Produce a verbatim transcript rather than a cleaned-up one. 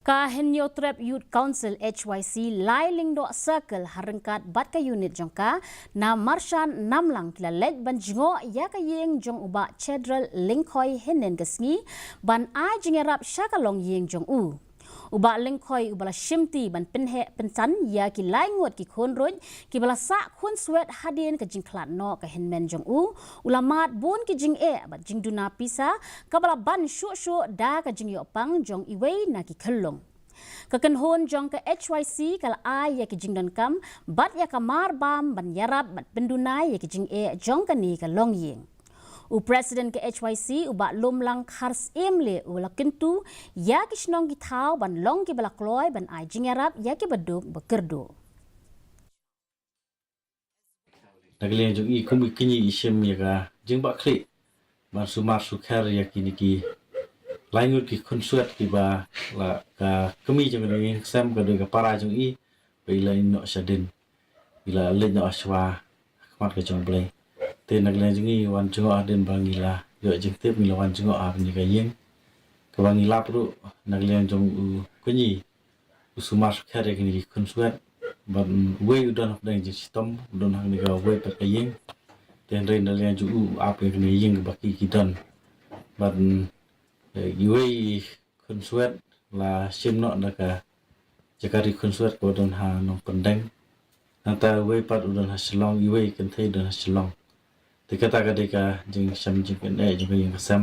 Ka Hynñiewtrep Youth Council H Y C Lailingdoh Circle ha ryngkat bad ka unit jong ka na Marshan Namlang ki la leit ban jngoh ïa ka ïing jong u Bah Chedrel Lyngkhoi hynnin ka sngi ban ai jingïarap sha ka longïing jong u. U Bah Lyngkhoi uba la shimti ban pynheh pynsan ïa ki lai ngut ki khun ruh kiba la sah khunswet hadien ka jingkhlad noh ka hynmen jong u, u la mad bun ki jingeh bad jingduna pisa kaba la ban shuh shuh da ka jingïoh pang jong iwei na ki khyllung. Ka kynhun jong ka H Y C ka la ai ïa ki jingdonkam bad ïa ka mar bam ban ïarap bad pynduna ïa ki jingeh jong kane ka longïing. U President ka H Y C u Bah Lumlang Kharsyiem Leh u la kyntu ïa ki shnong ki thaw ban long kiba la kloi ban ai jingïarap ïa kiba duk ba kyrduh. Na ka liang jong i kum i kñi i shim ïa ka jingbakla ban sumar sukher ïa kine ki lai ngut ki khunswet kiba la ka kmie jong ka ïing ka sem ka dei ka para jong i ba i la ïehnoh shadien. I la leit noh shuwa ha khmat ka jong U Blei. Te na ka liang jong i wan jngoh hadien ba ngi la ïoh jingtip ngi la wan jngoh ha kane ka ïing. Kaba ngi lap ruh na ka liang jong u kñi u sumar sukher ïa kine ki khunswet. Bad uwei u don hapdeng jingshitom u don ha kane kawei pat ka ïing. Te hynrei na ka liang jong u u ap ïa kane ka ïing kaba ki ki don. Bad eh, iwei khunswet la shim noh da ka jaka ri khunswet kaba don ha Nongpyndeng. Nangta uwei pat u don ha Shillong, iwei kynthei u don ha Shillong. Te kata ka dei ka jingshem jingpyneh jong ka ïing ka sem.